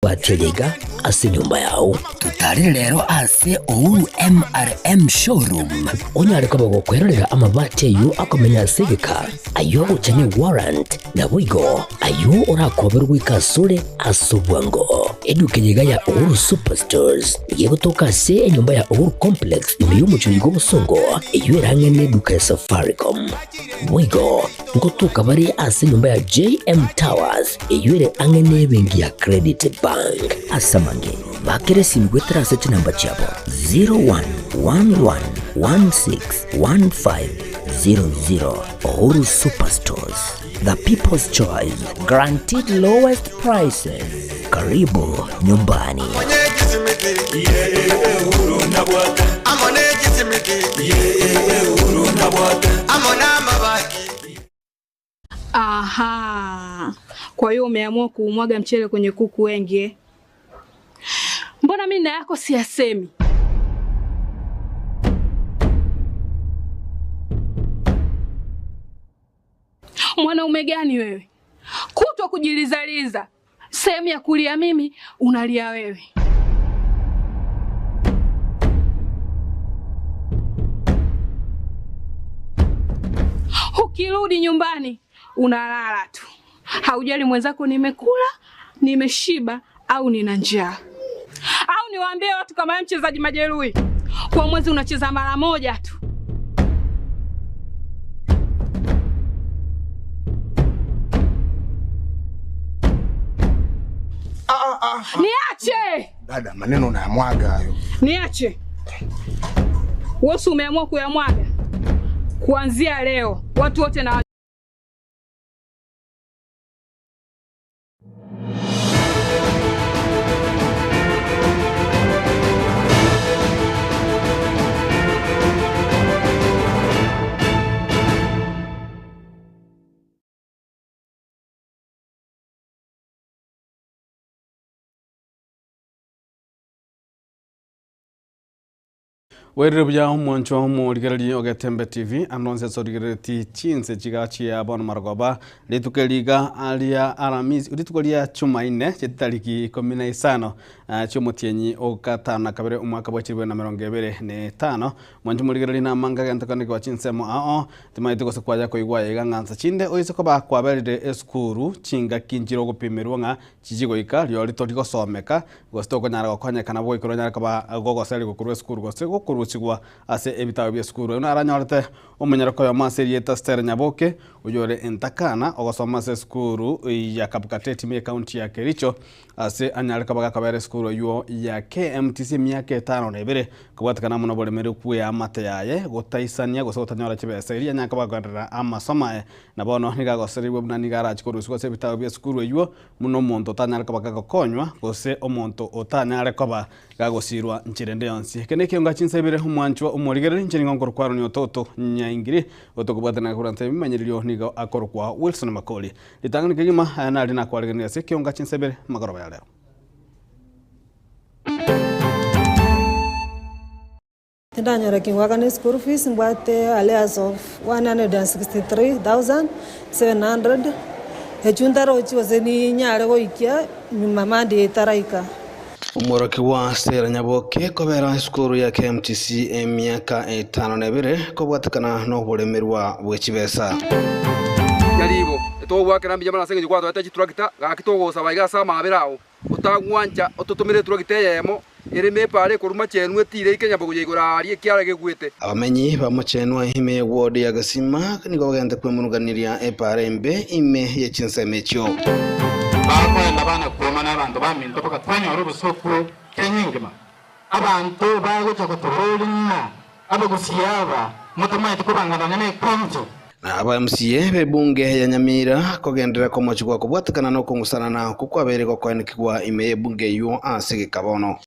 Bwate riga ase enyomba yao. Totarire rero ase Uhuru MRM Showroom onyare koba gokwerorera amabati ayio akomenya ase egeka, ayio agocha ne warrant, naboigo ayio orakoberwe goika asore ase obwango. Eduka eye iga ya Uhuru Superstores nigo egotoka ase enyomba ya Uhuru Complex ime y'omochie oiga obosongo, eyio ere ang'e neduka ya Safaricom. Boigo Ngotoka bare ase enyomba ya JM Towers eyio ere ang'e n'ebenki ya Credit Bank. Ase amange, bakera esimi goetera ase chinamba chiabo 0111161500. Uhuru Superstores, the people's choice, guaranteed lowest prices. Karibu nyumbani. Aha, kwa hiyo umeamua kuumwaga mchele kwenye kuku wengi eh? Mbona mimi na yako siyasemi? Mwanaume gani wewe, kutwa kujilizaliza, sehemu ya kulia mimi unalia wewe. Ukirudi nyumbani unalala tu, haujali mwenzako nimekula, nimeshiba au nina njaa. Au niwaambie watu kama wewe mchezaji majeruhi, kwa mwezi unacheza mara moja tu. Niache Dada, maneno unayamwaga hayo. niache. Wewe umeamua kuyamwaga kuanzia leo, watu wote na Bwairire buya omwanchwa omorigereria o Getembe TV, ande onsi ase origereretie chinse chiga chia bono marogoba, rituko eri iga ria Aramisi, rituko ria Chumaine chitariki ikomi na isano chiomotienyi o gatano na kabere omwaka bwa chilifu na emerongo ebere na etano. Mwanche omorigereria namanga agento kande goa chinsemo ao, timaeti gose kwaya koigwa aya iga ng'a nsa chinde oise koba kwaberire esukuru chingaki nchire ogopimerwa ng'a chichie goika rirorio tori gosomeka gose tokonyara gokonyekana bogoikera onyare koba gogoserigwa korwa esukuru gose gokorusigwa ase ebitabo bia esukuru. Oyio naranyorete omonyaroko oyomo ase erieta Stella Nyaboke oyore entakana ogosoma ase esukuru ya Kapkatet ime ecounty ya Kericho ase anyare koba gakobera esukuru eywo ya KMTC emiaka etano na ebere kobwatekana amo noboremeri bw'eamate yaye gotaisania gose gotanyora chibesa eria anyare koba gakoenderera amasomo aye na bono nigo agoserigwe buna nigo arache korusigwa ase ebitabo bia esukuru eywo buna omonto otanyare koba gagokonywa, gose omonto otanyare koba gagosiirwa nchera ende yonsi. Eke nekeonga chinsa ibere, omwanchwa omorigereria, inche nigo nkorokwa Aroni Ototo Nyaingiri, otokobwatana korwa nse ebimanyererio nigo akorokwa Wilson Makori. Ritang'ani kegima, aya naria nakwaregeneria ase ekeonga chinsa ibere magoroba ya rero. Tindanyora kingwakana eschool fees mbwate arrears of 163,700 echio ntarochi gose ninyare goikia nyuma monday etaraika. Omworokigwa Stella Nyaboke kobera esukuru ya KMTC emiaka etano na ebere kobwatekana noboremerwa bwe chibesa. Nyaribo, etogwakera mbuya mono ase engencho gwatoete chitrakta, gaki togosaba iga ase amaabera ao. Otagwancha ototomere eturagita eyemo ereme epaara ekoruma chenwa etiire eike nyambogo ya igoro aaria ekiara gegwete. Abamenyi ba Mochenwa ime ye ward ya Gesima nigo bagente kwemuruganiria epaara embe ime ye chinsemo echio. Bakoenda bana kwoma nabanto baminto mpaka twanyora obosoku Kenya engima. Abanto bagocha gotoboria ng'a abagusii aba motomaeti kobanga nonya ne county. Na aba MCA b'ebunge ya Nyamira kogenderera komochigwa kobwatekana nokong'usanana okwo kwabeire gokoenekigwa ime y'ebunge eyio ase egeka bono.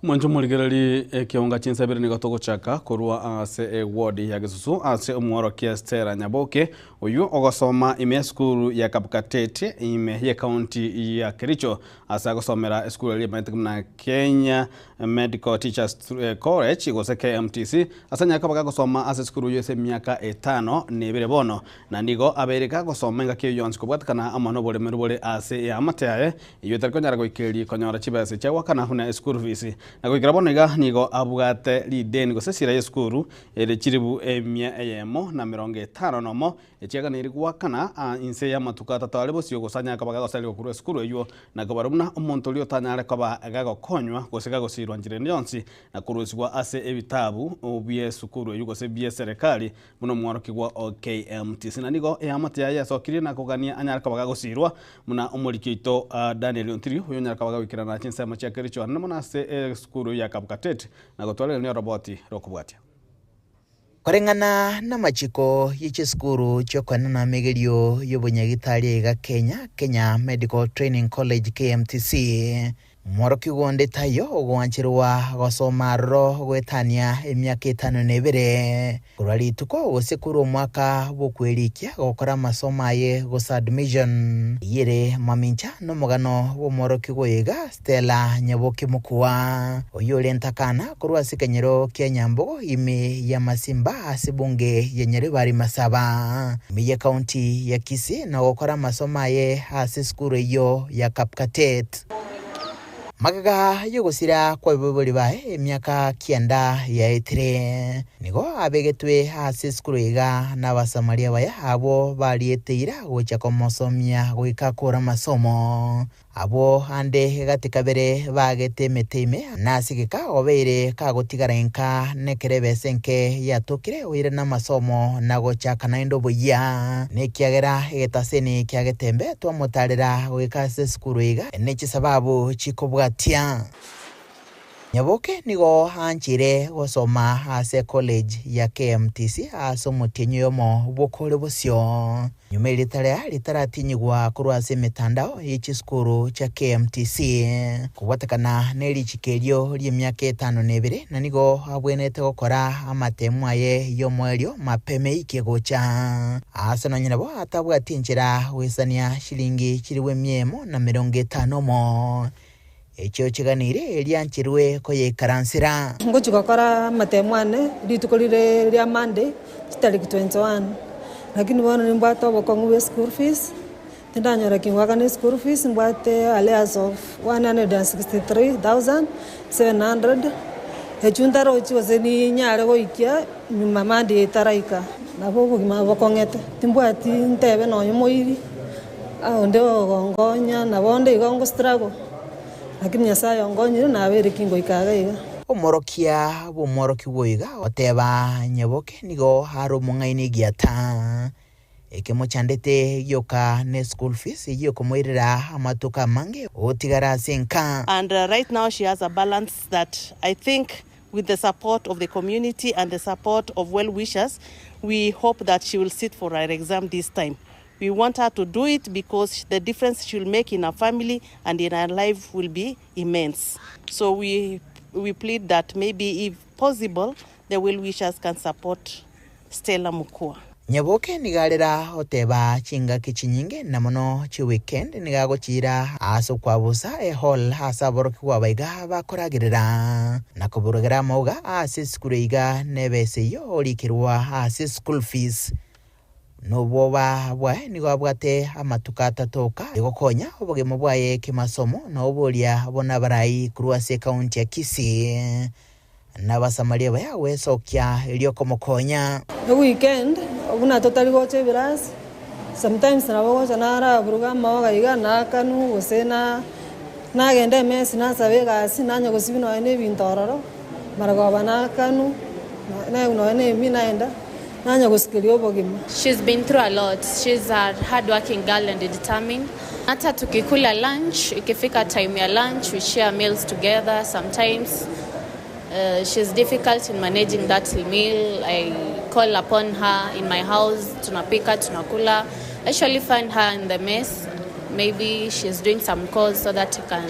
Mwanche omorigereri ekeonga chinsabere nigo togochaka korwa ase eward ya Gesusu ase omworokia Stella Nyaboke oywo ogosoma ime esukuru ya Kapkatet ime ye county ya Kericho ase agosomera esukuru eria emanyete buna Kenya Medical Teachers College gose KMTC ase anyare koba gagosoma ase esukuru eyio ase emiaka etano na ebere bono na nigo abeire gagosoma engaki eyio yonsi kobwatekana amo noboremeru bore ase eamate yaye Eyio etari konyara goikeria konyora chibesa chiagoakana buna eschool fees. Na goikera bono iga nigo abwate rideni gose esira y'esukuru ere chilifu emia eyemo na merongo etano nomo echiaganeiri goakana inse y'amatuko atato are bosio gose anyare koba gagosaria korwa esukuru eyio na kobarwa buna omonto oria otanyare koba gagokonywa gose gagosirwa nchera ende yonsi na korusigwa ase ebitabu bi'esukuru eyio gose bi'eserekari buna omworokigwa o KMTC. Na nigo eamate yaye yasokirie na kogania anyare koba gagosirwa Buna omoriki oito Daniel Ontiri, oyonyara koba gagoikerana chinsemo chia Kericho anene mono ase esukuru ya Kapkatet, na gotwarerania oroboti rokobwatia. Koreng'ana namachiko ye chisukuru chiokoenana amegerio y'obonyagitari aiga Kenya, Kenya Medical Training College KMTC, Omworokigwa onde taiyo ogoancherwa gosoma aroro goetania emiaka etano na ebere, korwa rituko gose korwa omwaka bw'okwerikia gokora amasomo aye gose admission. Eyio ere mamincha nomogano bw'omworokigwa oyo iga, Stella Nyaboke Mokua, oyio ore ntakana korwa ase ekenyoro kia Nyambogo ime ya Masimba ase ebunge ya Nyaribari Masaba, ime y'ecounty ya Kisii na gokora amasomo aye ase esukuru eyio ya Kapkatet. Magega y'ogosira kw'abaibori baye emiaka kianda yaetire, nigo abegetwe ase esukuru iga n'Abasamaria baye abwo bariete eira gocha komosomia goika akore amasomo. Abwo ande gati kabere baagete emete ime, na ase egeka obeire kagotigara inka nekero ebesa enke yatokire oirane amasomo na gochaka naende oboyia. Nekiagera egetaseni kia Getembe twamotarera goika ase esukuru iga ne chisababu chikobwatia. Nyaboke nigo anchire gosoma ase college ya KMTC ase omotienyi oyomo bw'okore bosio. Nyuma erieta riaye ritaratinyigwa korwa ase emetandao ye chisukuru chia KMTC. Kobwatekana ne richiko erio ri'emiaka etano na ebere na nigo abwenerete gokora amatemu aye y'omoerio mapema eike gocha. Ase nonye nabo atabwati enchera goesania shilingi chilifu emia emo na merongo etano omo. Echio chiganeire eriancherwe koyeikaransera. Ngochia gokora amatemo ane rituko rire ria Monday chitariki 21, lakini bono nimbwate obokong'u bwa eschool fees, tindanyora ki ngoakana eschool fees mbwate arrears of 163,700 echio ntarochi gose ninyare goikia nyuma Monday etaraika. Nabo obogima bokong'ete, timbwati ntebe nonye moiri. Onde ogonkonya, nabo onde igo ngo struggle, lakini Nyasaye onkonyire nabeire ki ngoika iga iga. Omworokia bw'omworokigwa oyo iga agoteba, Nyaboke nigo are omong'aini egiata. Ekemochandete gioka ne school fees eyio ekomoirera amatuko amange otigare ase enka. And right now she has a balance that I think with the support of the community and the support of well wishers we hope that she will sit for her exam this time. We want her to do it because the difference she will make in her family and in her life will be immense. So we, we plead that maybe if possible, the well wishers can support Stella Mukua. Nyaboke nigo arera oteba chingaki chinyinge na mono chiweekend nigo agochiira ase okwabusa ehall ase aborokigwa aba iga bakoragerera na koburugera amauga ase esukuru iga nebesa eyio orikerwa ase school fees. Nobwoba bwaye nigo abwate amatuko atato oka egokonya obogima bwaye kemasomo na oboria buna abarai korwa ase ekaunti ya Kisii na Abasamaria baya gwesokia erio komokonya. Eweekend buna totari gocha ebirasi, sometimes nabo ogocha naraburuga amaoga iga naakanu gose na nagenda emesi nasaba egasi nanya gosibia nonya na ebinto ororo, marogoba naakanu, naegwa nonya na emi naenda. Nanya gosikeria obogima. She's been through a lot, she's a hard working girl and determined. Hata tukikula lunch, ikifika time ya lunch we share meals together sometimes uh, she's difficult in managing that meal. I call upon her in my house, tunapika, tunakula. I usually find her in the mess. Maybe she's doing some calls so that you can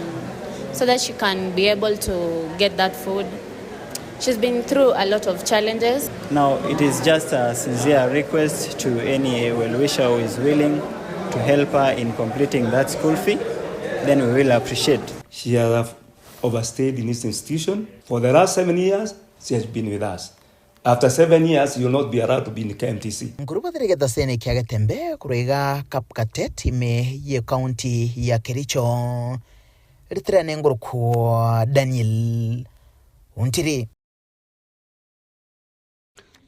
so that she can be able to get that food. She's been through a lot of challenges. Now it is just a sincere request to any well-wisher who is willing to help her in completing that school fee, then we will appreciate. She has overstayed in this institution. For the last 7 years, she has been with us. After 7 years, you will not be allowed to be in KMTC. Nkorwa getasene kia Getembe korwa iga Kapkatet ime ye county ya Kericho ritirane ngorokwa Daniel Ontiri.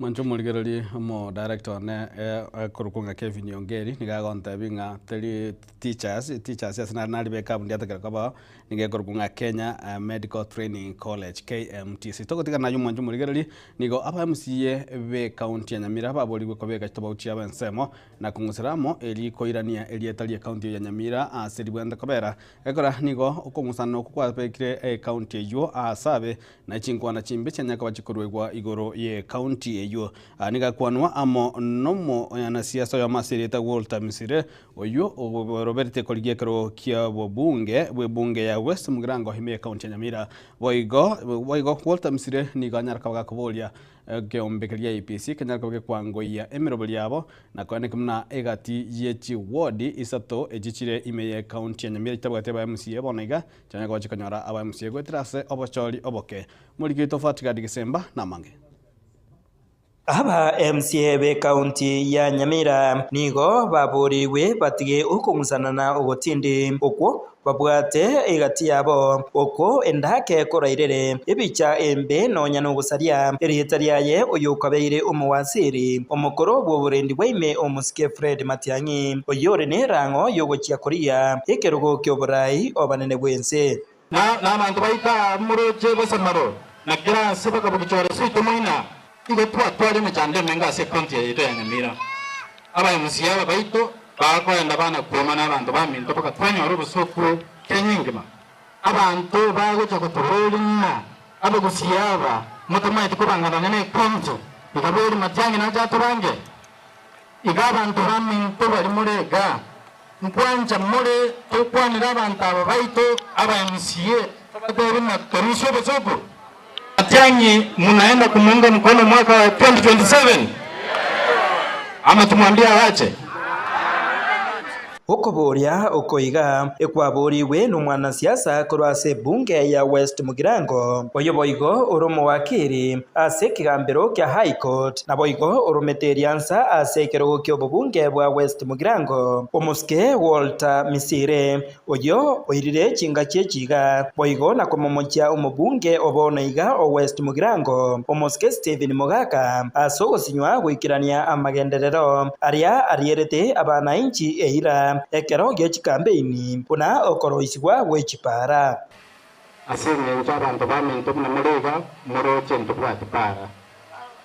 Mwancho omorigereria omo director one akorokwa ng'a Kevin Ongeri nigo agontebia ng'a teri teachers, teachers ase nare naribeka abwo ndiatakera koba nigo ekorokwa ng'a Kenya Medical Training College KMTC. Togotigana naye omwancho omorigereria nigo aba MCA be county ya Nyamira baborigwe kobeka chitobauti chiabo ensemo na kong'usera amo eri koirania erieta ria county ya Nyamira ase ribwente kobera ekora nigo okong'usana okwo kwabekire ecounty eywo ase abe na chinkwana chimbe chianya koba chikorwegwa igoro ye county eywo. Nigo akwanwa amo nomo mwanasiasa oyomo ase erieta Walter Misire oywo oroberete korigia ekero kia bobunge bwe bunge ya West Mugirango ime ye county ya Nyamira. Boigo boigo Walter Misire nigo anyara koba gakoboria ekeombe keria IEBC kenyare koba gekwangoyia emeroberi yabo na koeneka buna egati ye chiwodi isato echi chire ime ye county ya Nyamira chitabwati aba MCA bono iga chianya koba chikonyora aba MCA goetera ase obochori oboke. Morikiri Tofati Gisemba namange. Aba MCA be county ya Nyamira nigo baborigwe batige okong'usanana ogotindi okwo babwate egati yabo okwo endake korairere ebicha embe nonya nogosaria erieta riaye oyo okabeire omowaziri omokoro bw'oborendi bwaime omosike Fred Matiang'i oyo ore nerang'o yogochia koria ekerogo kia oborai obanene bwense. Na nabantu baita muroche bosamaro na kera ase bakabugichora soito moina igo twatware emechando emenge ase ekaunti yaito ya Nyamira. Aba MCA aba baito bakoenda bana kuoma na abanto baminto mpaka twanyora obosoku Kenya engima. Abanto bagocha gotoboria ng'a abagusia aba motomaeti kobangana na ekaunti iga bori Matiang'i nache atobange iga abanto baminto bari morega nkwancha more tokwanera abanto aba baito aba MCA tobatebi na torusie obosoku. Matiang'i munaenda kumuunga mkono mwaka wa 2027 ama tumwambie awache? Okoboria okoiga ekwaboriwe n'omwanasiasa korwa ase ebunge ya West Mugirango oyo boigo ore omowakiri ase ekegambero kia High Court na boigo oromete eriansa ase ekerogo kia obobunge bwa West Mugirango omosike Walter Misire oyo oirire chinga chiechiga boigo na komomochia omobunge obono iga o West Mugirango omosike Stephen Mogaka ase ogosinywa goikerania amagenderero aria arierete abananchi eira ekero gia chikampeini buna okoroisigwa gwe chipara. Ase eng'encho abanto baminto buna morega moroche ntobwati para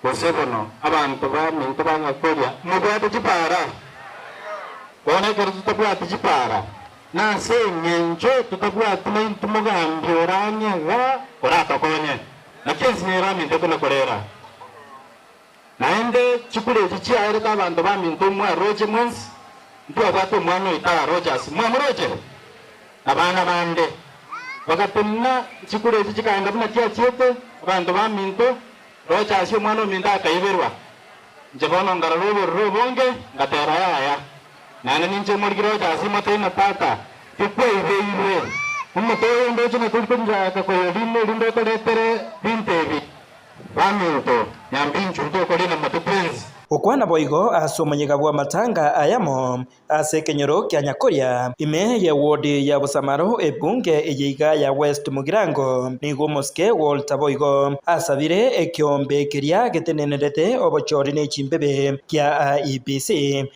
gose bono abanto baminto banyakoria mobwate chipara bono ekero tutabwati chipara nase eng'encho tutabwati naintu mogambi orang'ega oratokonye naki ensinyero aminto ekonakorera naende chikura echi chiaerete abanto baminto mwaroche mwensi ntwabwate omwana oito Rogers mwamurochere abana bande bagatemna chikura echi chikaenda buna chiachiete abanto baminto Rogers omwana ominto akaiberwa nche bono ngarora obororo obonge ngatera yaya naende ninche morigi Rogers moteina tata tikwaibeirwe omoto oyo ndoche nakori konjaka koyorina erinde otoretere binto ebi baminto nyambinchu ntokorina moto twensi. Okwana boigo ase omonyiga bwa matanga ayamo ase ekenyoro kia Nyakoria ime ye wodi ya Busamaro ebunge eyeiga ya West Mugirango nigo omosike Walter boigo asabire ekiombe keria getenenerete obochori ne chimbebe kia IEBC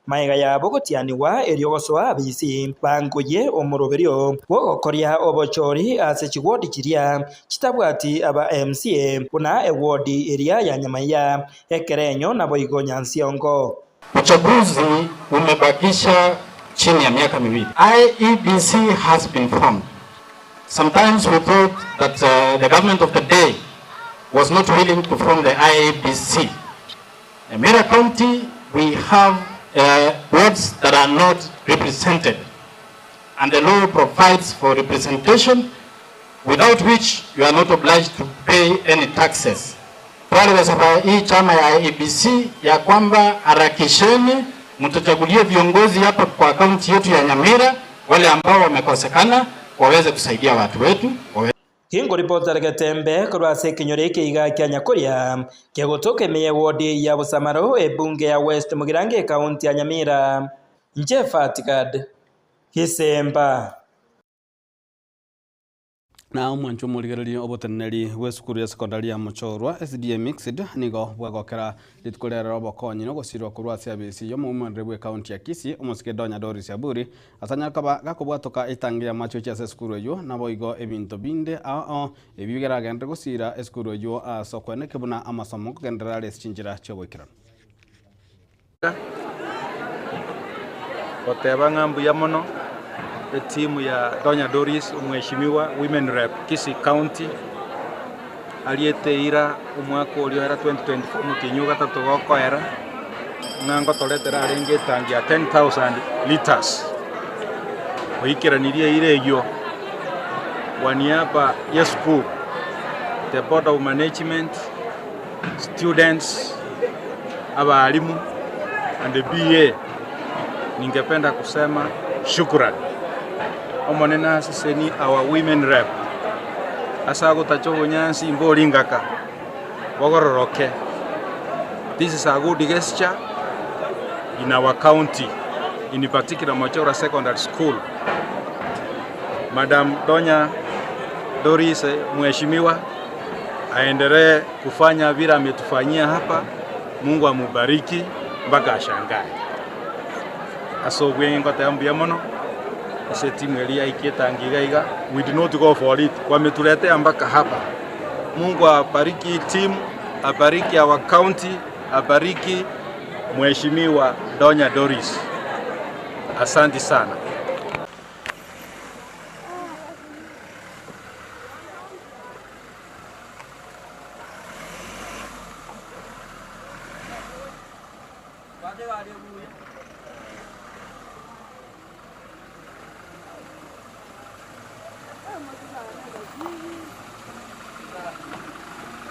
maega yabo gotianiwa erio gosoa abisi bangoye omoroberio bwogokoria obochori ase chiwodi chiria chitabwati aba MCA buna ewodi eria ya Nyamaiya ekerenyo naboigo Nyansiongo. Uchaguzi umebakisha chini ya miaka miwili. IEBC has been formed. Sometimes we thought that the government of the day was not willing to form the IEBC. In Nyamira County, we have wards that are not represented. And the law provides for representation. without which you are not obliged to pay any taxes. Twale gosaba hii chama ya ABC ya kwamba harakisheni mtuchagulie viongozi hapa kwa kaunti yetu ya Nyamira, wale ambao wamekosekana waweze kusaidia watu wetu wawe Kingoripotera Getembe korwa ase ekenyoro eke iga kia Nyakoria kegotoka emeye ward ya Bosamaro ebunge ya West Mugirango ekaunti ya Nyamira Nche Fatigad Gisemba. Na omwancho omorigereria oboteneneri bwa esukuru ya secondary ya Mochorwa SDA Mixed nigo bwagokera rituko riarero obokonyi na ogosirwa korwa ase abisi ya omoumereri bwa ekaunti ya Kisii omosike Donya Doris Aburi ase anyare koba gakobwatoka etangi ya amache gochia ase esukuru eywo nabo igo ebinto binde ao ebi bigeragenderere gosira esukuru eywo ase okweneke buna amasomo nkogenderera are ase chinchera chia oboikeranu. Goteba ng'a mbuya mono etimu ya Donya Doris omweshimiwa Women Rep Kisii County ariete eira omwaka oria oera 2024 omotienyi ogatato gokoera ng'a ngotoretera arenge etangi ya 10,000 litres oikeranirie eira eyio kwa niaba ya esukuru the board of management students abalimu and the BA ningependa kusema shukran. Omonene aseseni our women rep ase agotacha obonyansi mbori ngaka bogororoke. This is a good gesture in our county, in particular Mochora Secondary School. Madam Donya Doris, mheshimiwa, aendelee kufanya vile ametufanyia hapa. Mungu amubariki mpaka ashangae. Ase obweng'e ngoteba mbuya mono ase etimu eria yaikete etangi iga iga, we did not go for it, wametuletea mpaka hapa. Mungu abariki hii timu, abariki our county, abariki mheshimiwa Donya Doris. Asante sana.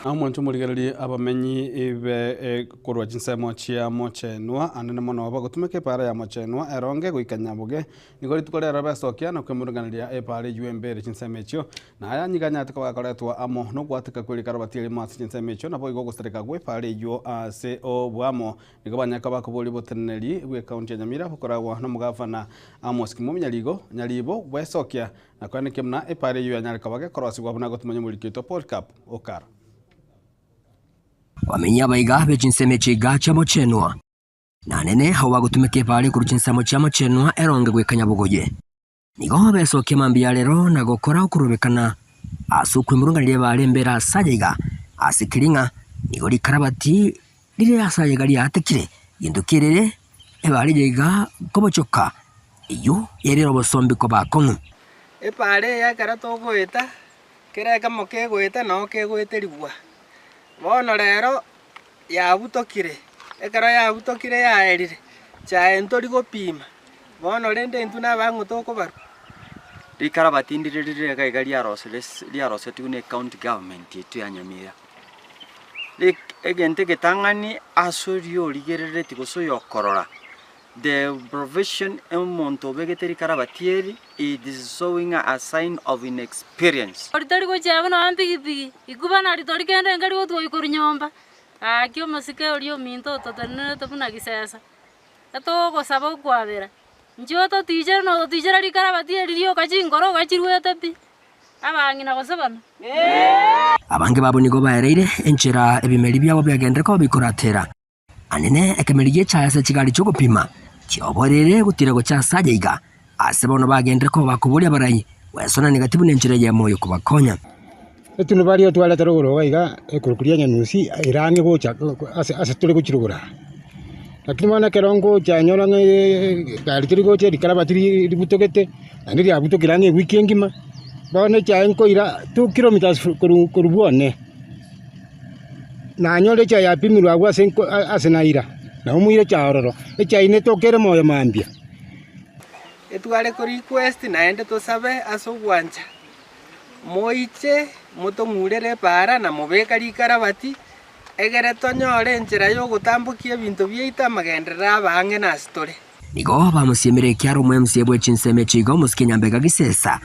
Omonto omorigereria abamenyi be korwa chinsemo chia Mochenwa anene mono bagotumeka epaara ya Mochenwa eronge goika Nyaboge. Nigo rituko rero besokia na kwemurunganeria epaara eywo embe ere chinsemo echio. Na aya nigo anyarete koba gakoretwa amo nogwateka kwerikaro batiarimo ase chinsemo echio naboigo ogosereka gw'epaara eywo ase oboamo. Nigo banyare koba bakoboria oboteneneri bw'ecounty ya Nyamira bokoragwa nomogavana Amos Kimomi Nyarigo Nyaribo bwesokia na koenekia buna epaara eywo yanyare koba gekorosigwa buna gotumanya omoriki oito Polycarp Okara. Bamenyi abaiga be chinsemo echi iga chi'amochenwa, na anene abo bagotumeka epaara ekorwa chinsemo chi'amochenwa eronge goika nyabogoye. Nigo besokia mambia rero na gokora okorobekana ase okwemurunganeria ebaare embere ase aya iga, ase keri ng'a nigo rikarabati rire ase aya iga riatekire, gento kerere ebaare eye iga kobochoka, eyio erere obosombi koba akong'u. Epaara eye ekero togoeta, kera ekemo kegoeta noo kegoeterigwa. Bono rero yabutokire, ekero yabutokire yaerire, chaye ntori gopima, bono rende intwe na abang'u tokobarwa. Rikarabati ndire rire iga iga riarosire riarosetigwe na ecounty government yaito ya Nyamira. Rik egento egetang'ani ase oria origerereti gose oyokorora, the provision omonto obegete rikarabati eri, it is showing a sign of inexperience. Tori gochia abwo nonya mpigipigi, ikuba nari tori kende nkeri gotwoyia korwa nyomba, gaki omosike oria ominto ototenenerete buna gisesa, etogosaba okwabera, inchuo ototichere na ototichere rikarabati eri rioka chinkoro ogachiruete pi, abang'ina gose bana. Abange babo nigo baereire enchera ebimeri biabo biagenderere koba bikoratera. Anene ekemeri gi'echaye ase chigari chi'ogopima chioboerire gotira gocha ase aye iga, ase bono bagenderere koba bakoboria abarai gwesonania gati buna enchera eyemo y'okobakonya. Etunubari eye twareta rogoro iga iga ekorokwa ria Nyanusi ere ang'e gocha ase ase tore gochia rogoro aa. Lakini bono ekero ngocha nyora ng'a egari teri gocha rikarabati ri ributogete, naende riabutokire ang'e ewiki engima, bono echae nkoira two kilometers korwa korwa bwane. Nanyora echae yapimirwe agwo ase nko ase naira, nabo moire echae ororo, echae netoka ere moyo mambia. Etware ko request naende tosabe ase ogwancha. Moiche motong'urere epaara na mobeka rikarabati, egere tonyore enchera y'ogotambokia ebinto biaito amagenderero abe ang'e nase tore. Nigo bamosiemire ekiara omwemsie bwe chinsemo echi iga omosike Nyambega Gisesa,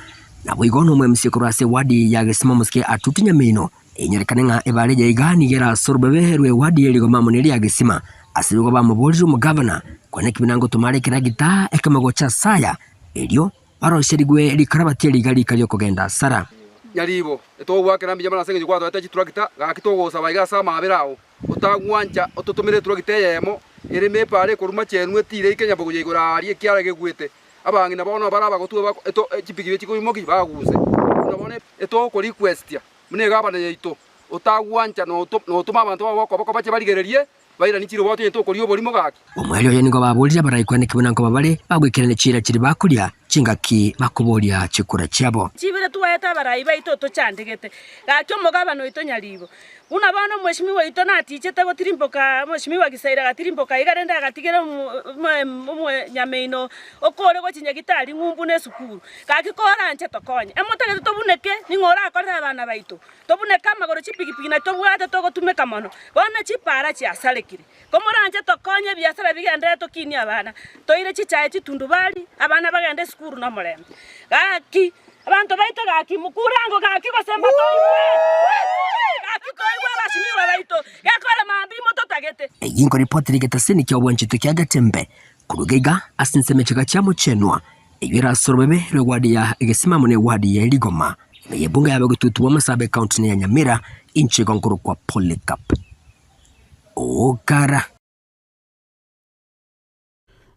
naboigo nomwemsie korwa ase ewadi ya Gesima omosike Atuti Nyamino. Enyarekane ng'a ebara eye iga nigo erase orobebe rw'ewadi ye rigoma amo neria ya Gesima. Ase igo bamoborire omogavana, Kwana ekebina ngotoma are ekeragita ekemo gocha ase aya, erio Baroserigwe rikarabati eriga rika ri'okogenda asara. Nyaribo, etogwakera mbuya mono ase engencho gwatoete chitrakta, gaki togosaba iga ase amaabera ao, otagwancha ototomere etrakta eyemo, ereme epaara ekoruma chenu etiire eike nyambogo ya igoro aaria ekiara gegwete. Abang'ina bono bare abagotwe bako eto chipigipigi chikoimokia baguse. Buna bono etogokorikwestia buna egabana yaito, otagwancha notoma abanto bao b'okoboko bache barigererie Bairanie chiroboti onye tokoria oborimo gaki. Omoerio oye nigo baborire abaraikwane ki buna nkoba bare bagoikerania chiira chiria bakoria chingaki bakoboria chikura chiabo. Chibere twaete abarai baito tochandegete, gaki omogabana oito nyaribo. Buna bono omweshimiwa oito natichete gotirimboka, omweshimiwa Gisaira agatirimboka iga rende agatigera omonyameino okore gochia Nyagitari ng'umbu na esukuru. Gaki koranche tokonye. Emotagete tobuneke, ning'o orakorere abana baito? Tobuneke amagoro chipigipigi na tobwate togotumeka mono. Bono chipaara chiasarekire. Komoranche tokonye ebiasara bigenderere tokinie abana, toire chichae chitundubari, abana bagende esukuru nomorembe. Gaki, abanto baito gaki, mokure ango gaki gose mbatoigwe! Gaki toigwe abasimiwa baito, gekore mambia imototagete. Eyio nkoripoti rigetasini kia obwanchete kia Getembe korwa iga ase ensemo echiga chia Mochenwa, eyio ere ase orobebe rw'ewadi ya Egesima amo n'ewadi ya Erigoma, ime y'ebunge ya Bogetutu bw'Amasaaba ekaunti ya Nyamira, inche igo nkorokwa Polycarp Ogara.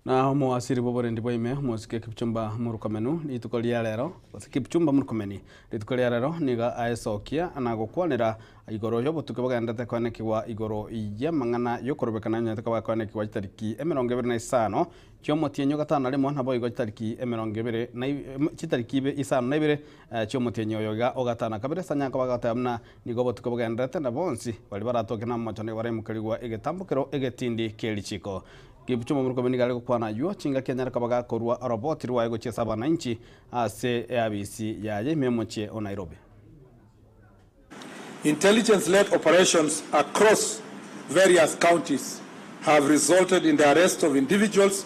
Na omoasiri bw'oborendi bwa ime, omosike Kipchumba Murkomen, rituko ria rero, gose Kipchumba Murkomen, rituko ria rero nigo aesokia na gokwanera igoro y'obotuki bogenderete koenekigwa igoro y'amang'ana y'okorobekana onye tokoba koenekigwa chitariki 25 chi'omotienyi o gatano na rimo, naboigo chitariki 25 chitariki isano na ibere chi'omotienyi oyo iga o gatano na kabere. Ase anyare koba agoteba buna nigo obotuko bogendererete, na bonsi baria baratoke namomocho nigo baraimokerigwa egetambokero egetindi kie richiko. Kipchumba Murkomen nigo are gokwana ayio chingaki anyare koba gakorua oroboti rwaye gochia ase abananchi ase eabisi yaye ime omochie o Nairobi. Intelligence-led operations across various counties have resulted in the arrest of individuals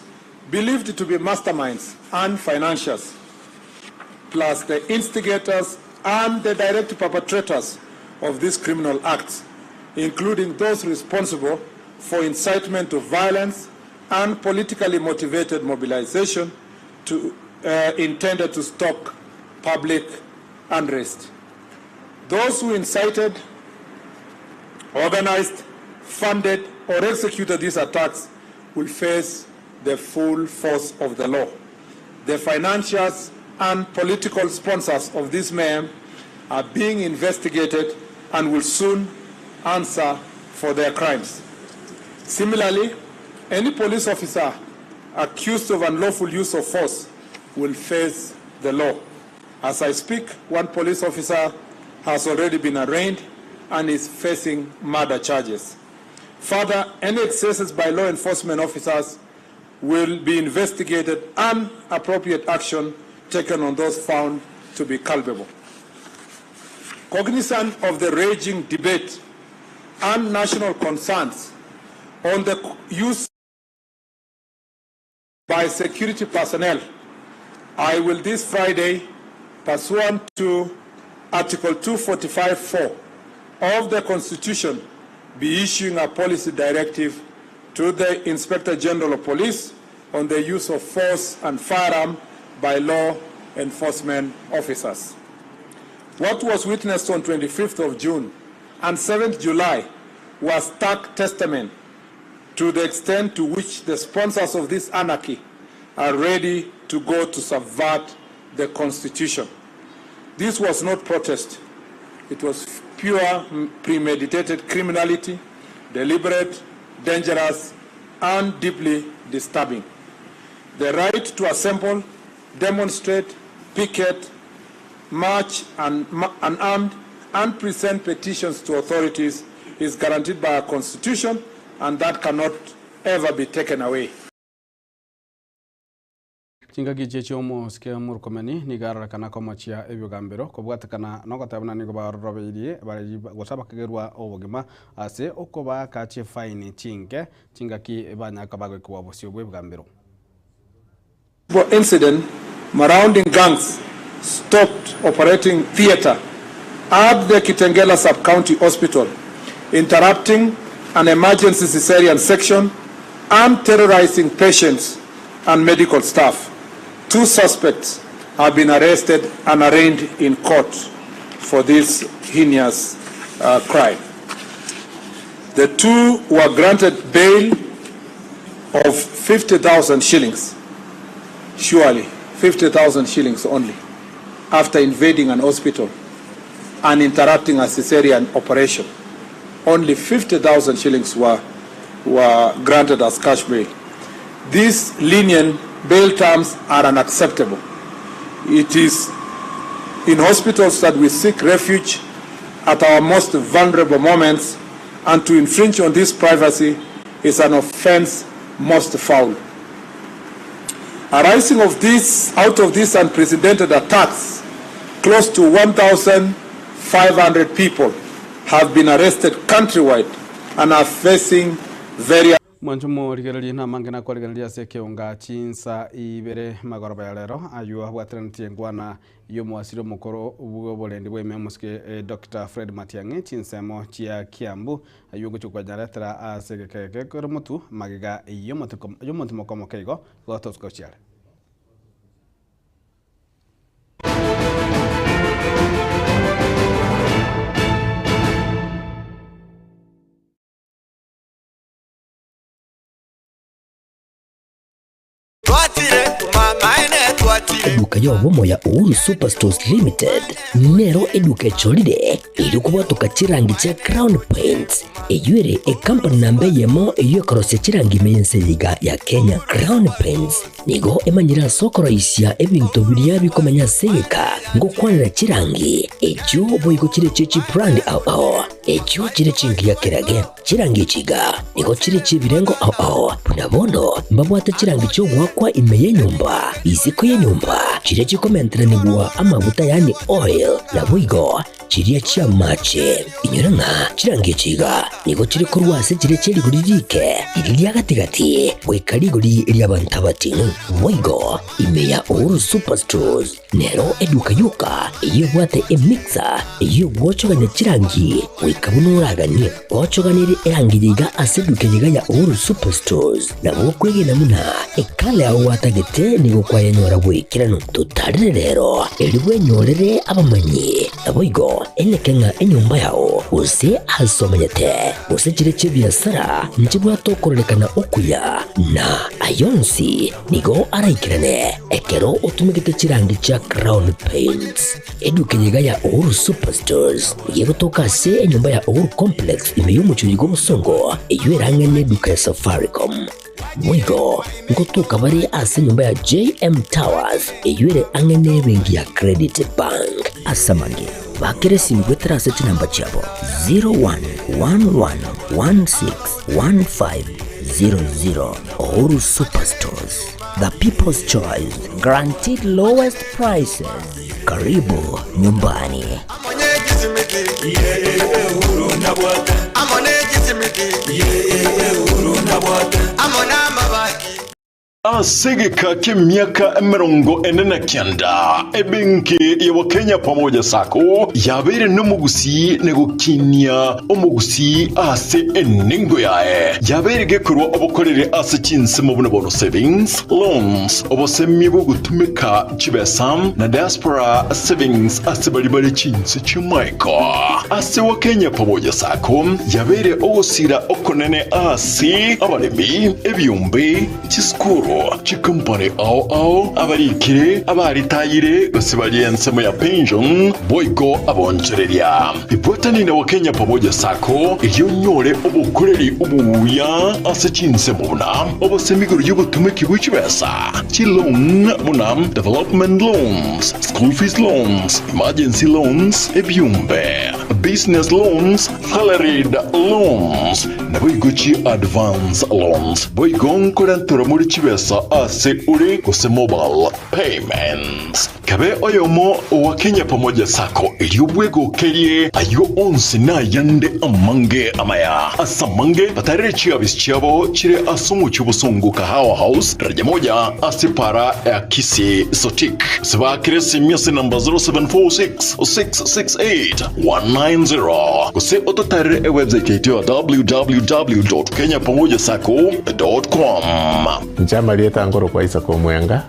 believed to be masterminds and financiers, plus the instigators and the direct perpetrators of these criminal acts, including those responsible for incitement to violence and politically motivated mobilization to, uh, intended to stoke public unrest. Those who incited, organized, funded, or executed these attacks will face the full force of the law. The financiers and political sponsors of this mayhem are being investigated and will soon answer for their crimes. Similarly, any police officer accused of unlawful use of force will face the law. As I speak, one police officer has already been arraigned and is facing murder charges. Further, any excesses by law enforcement officers will be investigated and appropriate action taken on those found to be culpable. Cognizant of the raging debate and national concerns on the use by security personnel, I will this Friday, pursuant to Article 245.4 of the Constitution, be issuing a policy directive to the Inspector General of Police on the use of force and firearm by law enforcement officers. What was witnessed on 25th of June and 7th July was stark testament to the extent to which the sponsors of this anarchy are ready to go to subvert the Constitution. This was not protest. It was pure premeditated criminality, deliberate, dangerous, and deeply disturbing. The right to assemble, demonstrate, picket, march unarmed, and present petitions to authorities is guaranteed by our Constitution, and that cannot ever be taken away. Chingaki echi chi'omosike Murkomen nigo arorekana komochia ebigambero kobwatekana nogoteba buna nigo barorobeirie bare gose abakegerwa obogima ase okobaaka chifaini chinke chingaki banyaka bagoikigwa bosio bw'ebigambero. Incident marauding gangs stopped operating theatre at the Kitengela Sub-County Hospital, interrupting an emergency cesarean section and terrorizing patients and medical staff. Two suspects have been arrested and arraigned in court for this heinous uh, crime. The two were granted bail of 50,000 shillings, surely 50,000 shillings only, after invading an hospital and interrupting a cesarean operation. Only 50,000 shillings were, were granted as cash bail. These lenient bail terms are unacceptable. It is in hospitals that we seek refuge at our most vulnerable moments, and to infringe on this privacy is an offense most foul. Arising of this, out of these unprecedented attacks, close to 1,500 people have been arrested countrywide and are facing various Mwanche morigererie namange nakorigereria ase ekeonga chinsa ibere magoroba ya rero aywo abwateranetie enkwana y'omwasiri omokoro bw'oborendi bwa ime omosike Doctor Fred Matiang'i chinsemo chia Kiambu aywo ogochia kobanyaretera ase egeka eke kere motu magega y'omotimoko omoke igo gotosuka gochia are. Eduka y'obomo ya Uhuru Superstores Limited nero eduka echorire erio kobwatoka chirangi chia Crown Paints eyio ere ekampani namba eyemo eyio ekorosia chirangi ime y'ense eye iga ya Kenya. Crown Paints nigo emanyire ase okoroisia ebinto biria bikomenya ase egeka ngokwanera chirangi echio boigo chire chie chibrand ao ao echio chire chingiya kerage. Chirangi echi iga nigo chire chi'ebirengo ao ao, buna bono mbabwate chirangi chi'ogoakwa ime y'enyomba, isiko y'enyomba, chiria chikomenteranigwa amaguta yaani oil, naboigo chiria chi'amache. Inyora ng'a chirangi echi iga nigo chire korwa ase chiria chie rigori riike, riria ria gati-gati, goika rigori ri'abanto abating'u. Boigo ime ya Uhuru Superstores Nero eduka yoka eyio ebwate emixer eyio egwochogania chirangi goika buna oraganie. Ochoganirie erangi yaiga ase eduka eyeiga ya Uhuru Superstores nabo okwegena buna ekala yao gwatagete nigo kwayenyora bw'ekeranu. Totarire rero erio bwenyorere abamanyi naboigo eneke ng'a enyomba yao gose ase omenyete gose chire chi'ebiasara nchibwate okororekana okuya na ayonsi Nigo araikerane ekero otumegete chirangi chia Crown Paints. Eduka eye iga ya Uhuru Superstores nigo egotoka ase enyomba ya Uhuru Complex ime y'omochie oyo bw'obosongo eyio erang'e neduka ya Safaricom. Boigo ngotoka bare ase enyomba ya JM Towers eyio ere ang'e nebenki ya Credit Bank. Ase amange, bakera esimi goetera ase chinamba chiabo 0111161500. Uhuru Superstores, the people's choice, guaranteed lowest prices. Karibu nyumbani. Ase egeka ki'emiaka 49, ebenki ya Kenya Pamoja Sacco yabeire nomogusii na gokinia omogusii ase enengo yaye. Yabeire gekorwa obokoreri ase chinsemo buna bono savings, loans, obosemia bw'ogotumeka chibesa na diaspora savings ase baria bare chinse chi'amaiko. Ase Wakenya Pamoja Sacco yabeire ogosira okonene ase abaremi, ebiombe, Chisukuru, chikompani ao ao, abarikire, abaritayire, gose baria ensemo ya pension, boigo abonchoreria. Ibwatani na Wakenya Pamoja Sacco erio onyore obokoreri obuya ase chinsemo buna obosemi igoro y'obotumeki bwe chibesa, chiloan buna development loans, school fees loans, emergency loans, ebiombe, business loans, Salaried loans, naboigo chi advance loans. Boigo nkorenterwa more chibesa. M-Pesa ase ore gose mobile payments. Kabe oyomo owa Kenya Pamoja Sacco erio bwegokerie ayio onsi na ayande amange amaya. Ase amange batarere chiabisi chiabo chire ase omochie obosongo Kahawa House, daraja moja ase para ya Kisii Sotik. Gose baakere esimi ase enamba 0746 668 190 gose ototarere ewebsite yaito ya www.kenyapamojasacco.com. Inche amarieta nkorokwa Isaac Omwenga,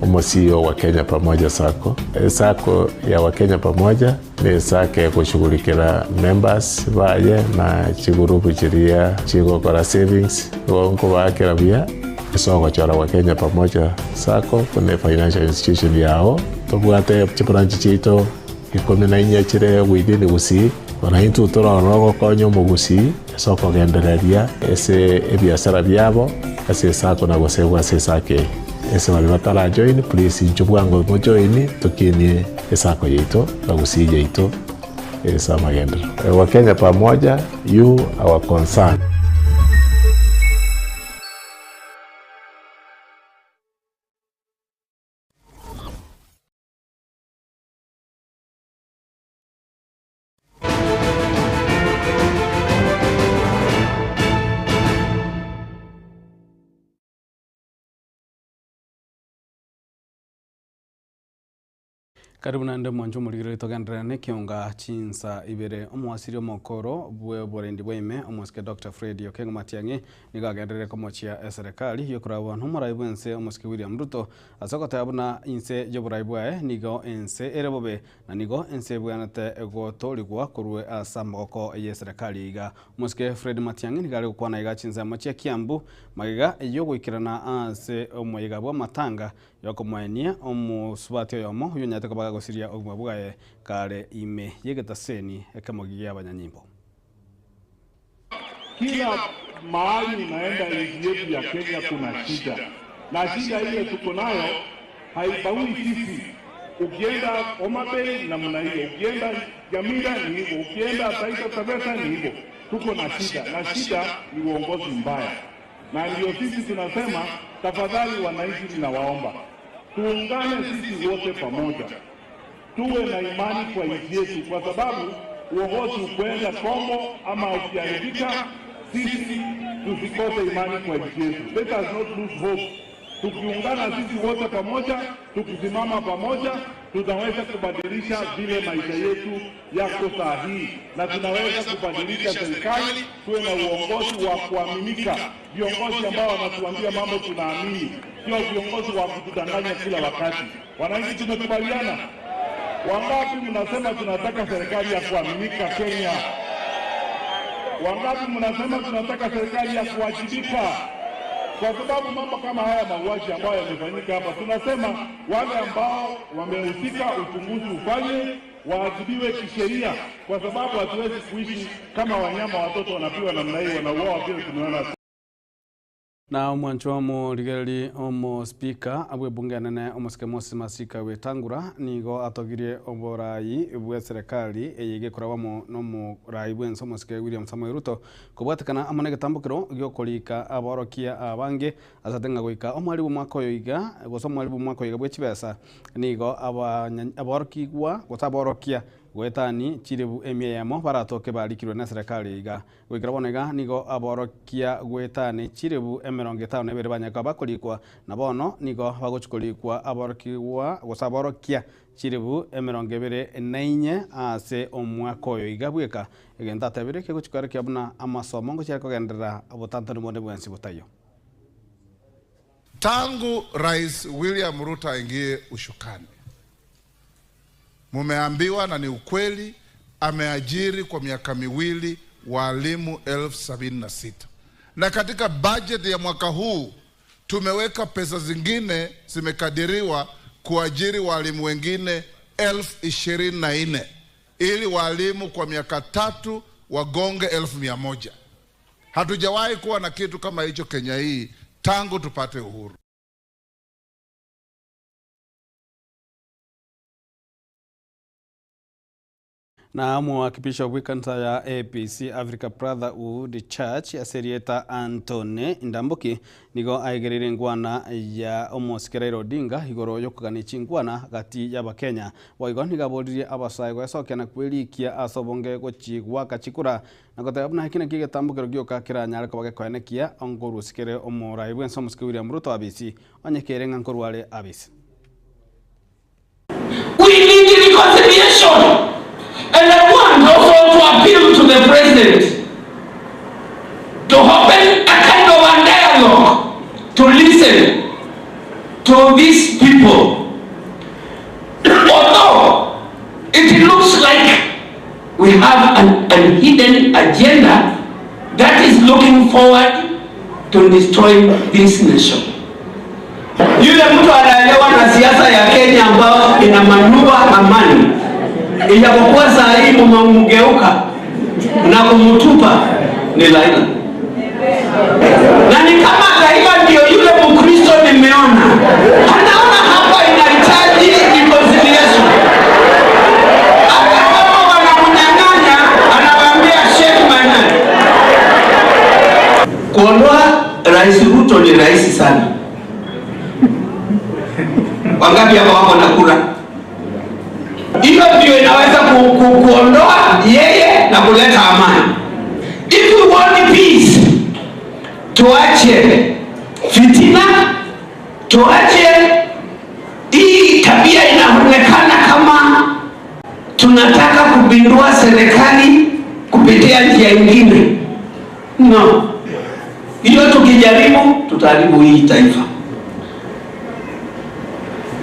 omo-CEO wa Kenya Pamoja Sacco. Esacco ya Wakenya Pamoja ne esacco egoshughulikera members baye na chigurupu chiria chigokora savings. Igo nkobaakera buya ase ogochora Wakenya Pamoja Sacco buna efinancial institution yao. Tobwate chibranch chiaito Ikomi na inye chire within Gusii, na intwe torore ogokonya omogusii ase okogendereria ase ebiasara biabo ase esako na gosegwa ase esako eye. Ase baria batara join please inchuo bwango mojoin tokinie esako yaito na Gusii yaito ase amagenderero. Wakenya pamoja, you our concern. Karibu naende mwanche omorigereria togenderere nekionga chinsa ibere. Omowasiri omokoro bw'oborendi bwa ime omosike Doctor Fred Okengo Matiang'i nigo agenderere komochia eserekari yokorabwa nomorai bwense omosike William Ruto Ase ogoteba buna inse y'oborai bwaye nigo ense ere bobe, na nigo ense ebwenerete gotoorigwa korwa ase amaboko y'eserekari iga. Omosike Fred Matiang'i nigo are gokwana iga chinsemo chia Kiambu magega y'ogoikerana ase omoyega bw'amatanga y'okomoenia omosubati oyomo oyonyarete koba gagosiria obogima bwaye kare ime y'egetaseni ekemogi gi'abanyanyimbo. Kila mahali unaenda nchi yetu ya Kenya kuna shida, na shida ile tuko nayo haibagui sisi. Ukienda Homa Bay namna hiyo, ukienda Nyamira ni hivyo, ukienda Taita Taveta ni hivyo. Tuko na shida, na shida ni uongozi mbaya, na ndio sisi tunasema tafadhali, wananchi, ninawaomba tuungane sisi wote pamoja, tuwe na imani kwa nchi yetu, kwa sababu uongozi ukwenda kombo ama ukiharibika, sisi tusikose imani kwa nchi yetu. Let us not lose hope. Tukiungana sisi wote pamoja, tukisimama pamoja, tutaweza kubadilisha vile maisha yetu yako saa hii, na tunaweza kubadilisha serikali, tuwe na uongozi wa kuaminika, viongozi ambao wanatuambia mambo tunaamini, sio viongozi wa kutudanganya kila wakati. Wananchi, tumekubaliana? Wangapi mnasema tunataka serikali ya kuaminika Kenya? Wangapi mnasema tunataka serikali ya kuwajibika? Kwa sababu mambo kama haya mauaji ambayo yamefanyika hapa, tunasema wale ambao wamehusika uchunguzi ufanye, waadhibiwe kisheria, kwa sababu hatuwezi kuishi kama wanyama, watoto wanapigwa namna hii, wanauawa vile tumeona. Na omwanchwa omorigereria omospika bw'ebunge enene omosike Moses Masika Wetangula nigo atogirie oborai bw'eserekari eye gekoragwa amo nomorai bwense omosike William Samoei Ruto kobwatekana amo negetambokero gi'okorika aborokia abange ase ate ng'a goika omweri bw'omwaka oyo iga gose omweri bw'omwaka oyo iga bw'echibesa nigo aborokigwa gose aborokia Goetani chilifu emia eyemo baratoke barikirwe neserekari iga. Goikera bono iga nigo aborokia goetani chilifu 52 banyare koba bakorikwa, na bono nigo bagochia korikwa aborokigwa gose aborokia chilifu 24 ase omwaka oyo iga bweka. Egento atebire kegochia koerekia buna amasomo ngochia are kogenderera obotantanu bonde bwensi botaiyo. Tangu Rais William Ruto aingie ushukani, mumeambiwa na ni ukweli, ameajiri kwa miaka miwili walimu 76,000 na katika budget ya mwaka huu tumeweka pesa zingine zimekadiriwa kuajiri walimu wengine 24,000 ili walimu kwa miaka 3 wagonge 100,000. Hatujawahi kuwa na kitu kama hicho Kenya hii tangu tupate uhuru. Na omoakibishop bw'ekanisa ya APC Africa Brotherhood Church ase erieta Anthony Ndambuki nigo aegereire enkwana ya omosike Raila Odinga igoro y'okogania chinkwana gati y'Abakenya. Boigo nigo aboririe abasae goesokia na kwerikia ase obonge gochi goaka chikura na goteba buna eki nakio egetambokero gioka keranyare koba gekoenekia onkorusia kere omorai bwense omosike William Ruto abisi onye kere ng'a nkorwa are abisi. We need reconciliation and I want also to appeal to the president to open a kind of a dialogue to listen to these people. Although it looks like we have an, an hidden agenda that is looking forward to destroying this nation. Yule mtu anaelewa na siasa ya Kenya ambayo inamanua amani, ijapokuwa saa hii mumemgeuka na kumtupa ni Raila, na ni kama taifa ndio yule Mkristo nimeona anaona hapa inahitaji reconciliation. Hata kama wanamnyang'anya, anawaambia shake my hand. Kuondoa Rais Ruto ni rahisi sana. Wangapi hapa wako na kura? Hiyo ndio inaweza ku, ku, kuondoa yeye na kuleta amani. If we want peace, tuache fitina, tuache hii tabia inaonekana kama tunataka kupindua serikali kupitia njia ingine. No, hiyo tukijaribu tutaharibu hii taifa.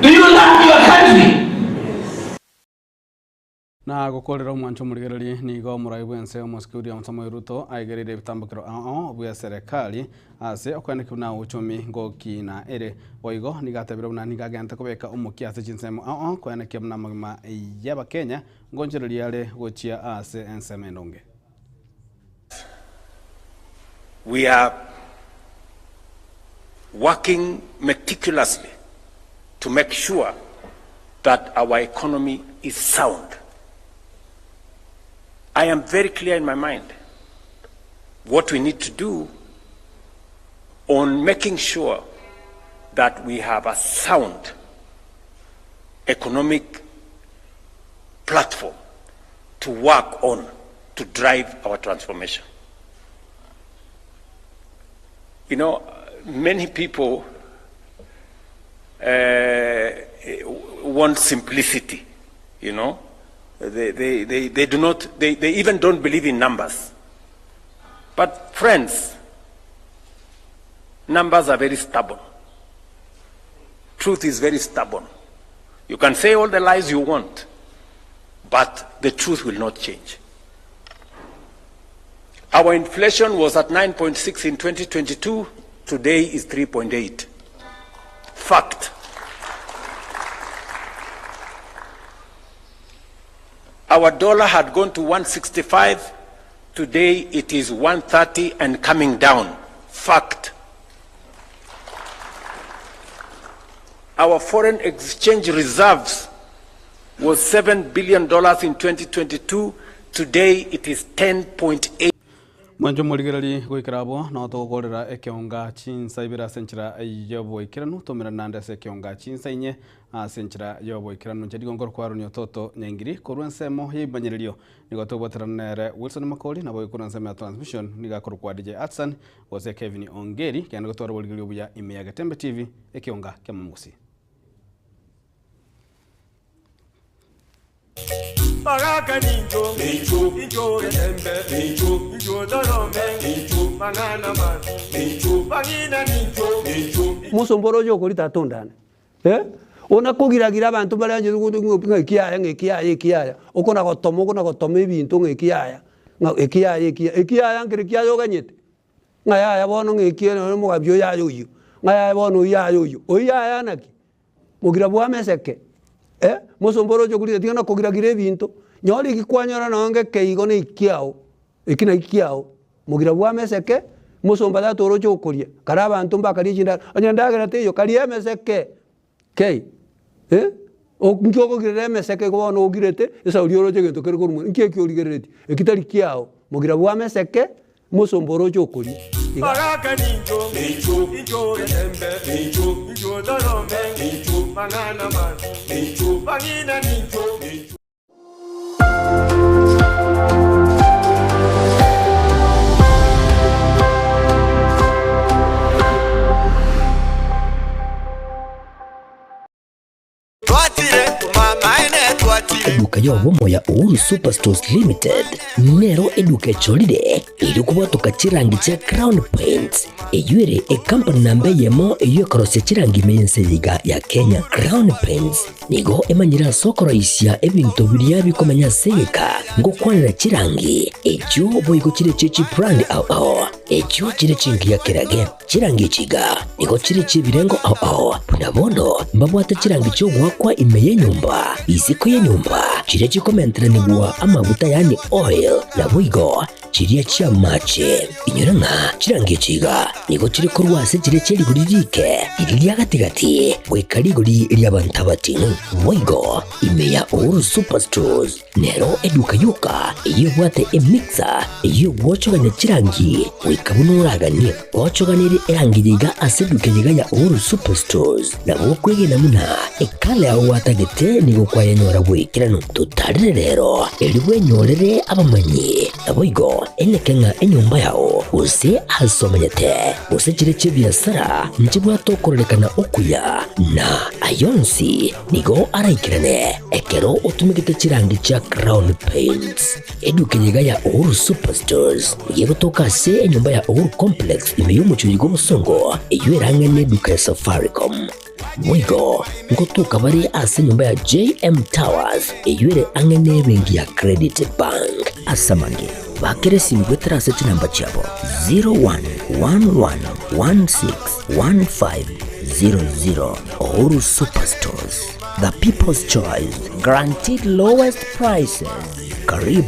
Do you love your country? Na gokorera omwancho omorigereria nigo omorai bwense omosike William Samoei Ruto aigereire ebitambokero ao bwa serikali ase okoeneki buna uchumi ngokina ere. Boigo nigo atebire buna nigo agente kobeka omokia ase chinsemo ao koenekia buna amagima y'Abakenya ngonchereria are gochia ase ensemo endonge. We are working meticulously to make sure that our economy is sound. I am very clear in my mind what we need to do on making sure that we have a sound economic platform to work on to drive our transformation. You know, many people want simplicity, you know. They, they, they, they do not, they, they even don't believe in numbers. But friends, numbers are very stubborn. Truth is very stubborn. You can say all the lies you want, but the truth will not change. Our inflation was at 9.6 in 2022, today is 3.8. Fact. Our dollar had gone to 165, today it is 130 and coming down. Fact. Our foreign exchange reserves was $7 billion in 2022, today it is 10.8. Mwancho morigereri goikera abwo nao togokorera ekeonga chinsa ibere ase enchera y'oboikeranu tomera nande ase ekeonga chinsa inye ase enchera y'oboikeranu nche nigo nkoro kwaronia ototo nyaingiri korwa ensemo ya ebimanyererio nigo tobwaterana nere Wilson Makori nabo korwa ensemo ya transmission nigo akorwa kwa DJ Atsan gose Kevin Ongeri kende gotwara oborigereria obuya ime ya Getembe TV ekeonga kia Momogusi. Bagaka nincho, nincho, nincho getembe, nincho, nincho dorome, nincho, mang'ana mabi, nincho, bang'ina nincho, nincho. Mosomboro oyo okori tata ondane, eh, ona kogiragira abanto bare anchete ng'a ekiaya ng'a ekiaya ekiaya, okona gotoma okona gotoma ebinto ng'a ekiaya, ng'a ekiaya ekiaya ekiaya nkere kiaya oganyete, ng'a yaya bono ng'a ekiya nonye omogambi oyo yaya oyio, ng'a yaya bono oyio yaya oyio, oyio yaya naki? Mogira bw'ameseke, eh, mosomba oroche okorire tiga nakogira-gira ebinto, nyora eki kwanyora nonye ngeke igo na ekiao, eki naki kiao, mogira bw'ameseke, mosomba tata oroche okoria, kare abanto mbakaria chindagera, onye endagera teiyo karia emeseke kei, eh. Nki okogirera emeseke igo bono ogirete, esauri oroche egento kere korwa mono, nki ekio origereretie? Eki tari kiao, mogira bwa meseke, mosomba oroche okoria. Iga. Baraka nincho, nincho, nincho getembe, nincho, nincho torome, nincho, mang'ana mabi, nincho, bang'ina nincho, nincho. Eduka y'obomo ya Uhuru Superstores Limited nero eduka echorire erio kobwatoka chirangi chia Crown Paints eyio ere ekampani namba eyemo eyio ekorosia chirangi ime y'ense eye iga ya Kenya. Crown Paints nigo emanyire ase okoroisia ebinto biria bikomenya ase egeka ngokwanera chirangi echio boigo chire chie chibrand ao ao echio chire chingiya kerage. Chirangi echi iga nigo chire chi'ebirengo ao ao, buna bono mbabwate chirangi chi'ogoakwa ime y'enyomba, isiko y'enyomba, chiria chikomenteranigwa amaguta yaani oil, naboigo chiria chi'amache. Inyora ng'a chirangi echi iga nigo chire korwa ase chiria chie rigori riike, riria ria gati-gati, goika rigori ri'abanto abating'u. Boigo ime ya Uhuru Superstores Nero eduka yoka eyio ebwate emixer eyio egwochogania chirangi goika buna oraganie. Ochoganirie erangi yaiga ase eduka eyeiga ya Uhuru Superstores nabo okwegena buna ekala yao gwatagete nigo kwayenyora bw'ekeranu. Totarire rero erio bwenyorere abamanyi naboigo eneke ng'a enyomba yao gose ase omenyete gose chire chi'ebiasara nchibwate okororekana okuya na ayonsi Nigo araikerane ekero otumegete chirangi chia Crown Paints. Eduka eye iga ya Uhuru Superstores nigo egotoka ase enyomba ya Uhuru Complex ime y'omochie oyo bw'obosongo eyio erang'e neduka ya Safaricom. Boigo ngotoka bare ase enyomba ya JM Towers eyio ere ang'e nebenki ya Credit Bank. Ase amange, bakera esimi goetera ase chinamba chiabo 0111161500. Uhuru Superstores, the people's choice, guaranteed lowest prices. Karibu.